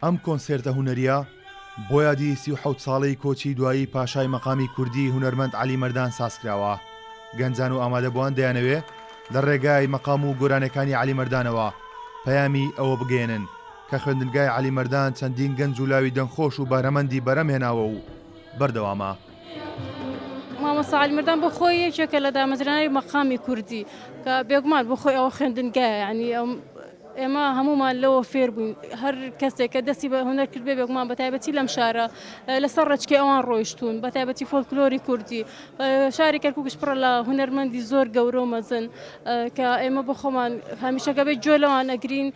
ئەم کۆنسێرتە هونەرییە بۆ یادی 37 ساڵەی کۆچی دوایی پاشای مەقامی کوردی هونەرمەند عەلی مەردان سازکراوە. گەنجان و ئامادەبووان دەیانەوێ لە ڕێگای مەقام و گۆرانیەکانی عەلی مەردانەوە پەیامی ئەوە بگەیەنن کە خوێندنگای عەلی مەردان چەندین گەنج و لاوی دەنگخۆش و بەهرەمەندی بەرهەم هێناوە و بەردەوامە. مامۆستا عەلی مەردان بۆ خۆی یەکێکە لە دامەزرێنەری مەقامی کوردی کە بێگومان بۆ خۆی ئەوە خوێندنگایە یانی ئێمە هەموومان لەوە فێر بووین هەر کەسێک کە دەستی بە هونەر کرد بێ بێگومان بە تایبەتی لەم شارە لەسەر ڕێچکەی ئەوان ڕۆیشتوون بە تایبەتی فۆلکلۆری کوردی شاری کەرکووکش پڕە لە هونەرمەندی زۆر گەورە و مەزن کە ئێمە بۆ خۆمان هەمیشە کە بێ گوێ لەوان ئەگرین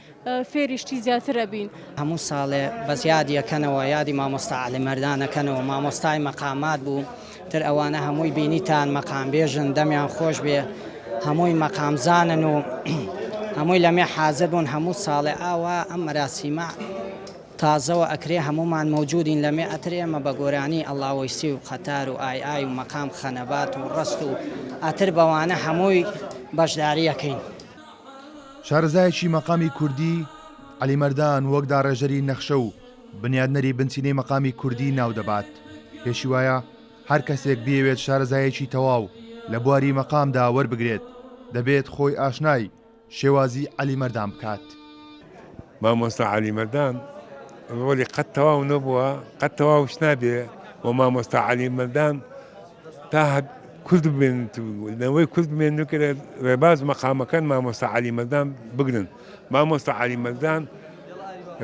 فێری شتی زیاتر ئەبین. هەموو ساڵێ بەس یادی ئەکەنەوە یادی مامۆستا عەلی مەردان ئەکەنەوە مامۆستای مەقامات بوو تر ئەوانە هەمووی بینیتان مەقامبێژن دەمیان خۆش بێ هەمووی مەقامزانن و هەمووی لەمێ حازر بوون هەموو ساڵێ ئاوا ئەم مەراسیمە تازەوە ئەکرێ هەموومان مەوجودین لەمێ ئەتر ئێمە بە گۆرانی ئەڵاوەیسی و قەتار و ئای ئای و مەقام خەنەبات و ڕەست و ئەتر بەوانە هەمووی بەشداری ئەکەین. شارەزایەکی مەقامی کوردی، عەلی مەردان وەک داڕێژەری نەخشە و بنیادنەری بنچینەی مەقامی کوردی ناو دەبات، پێشی وایە هەر کەسێک بیەوێت شارەزاییەکی تەواو لە بواری مەقامدا وەربگرێت، دەبێت خۆی ئاشنای شێوازی عەلی مەردان بکات. مامۆستا عەلی مەردان ڕۆلی قەت تەواو نەبووە، قەت تەواوش نابێ و مامۆستا عەلی مەردان تا کورد بمێنێت و نەوەی کورد بمێنن و ڕێباز مەقامەکان مامۆستا عەلی مەردان بگرن. مامۆستا عەلی مەردان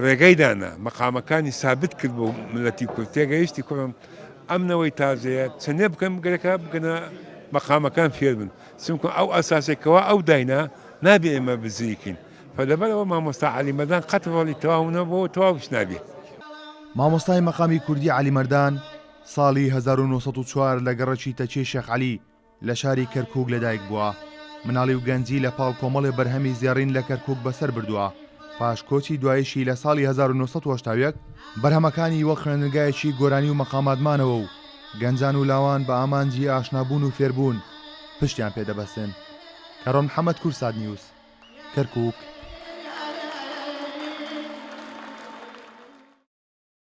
ڕێگەی دانا، مەقامەکانی سابت کرد بۆ ملەتی کورد. تێگەیشتی کوڕم؟ ئەم نەوەی تازەیە چەندێ بکەن گەرەکە بگەنە مەقامەکان فێر بن، چونکە ئەو ئەساسێک کەوا ئەو داینا نابێ ئێمە بزری کەین. لەبەرئەوە مامۆستا عەلی مەردان قەت ڕۆڵی تەواو نەبووە و تەواویش نابێ. مامۆستای مەقامی کوردی عەلی مەردان ساڵی 1904 لە گەڕەکی تەکیەی شێخ عەلی لە شاری کەرکووک لەدایک بووە. مناڵی و گەنجی لە پاڵ کۆمەڵێ بەرهەمی زێڕین لە کەرکووک بەسەر بردووە. پاش کۆچی دواییشی لە ساڵی 1981، بەرهەمەکانی وەک خوێندنگایەکی گۆرانی و مەقامات مانەوە و گەنجان و لاوان بە ئامانجی ئاشنابوون و فێربوون پشتیان پێ دەبەستن. کاروان محەمەد، کوردسات نیوز، کەرکووک.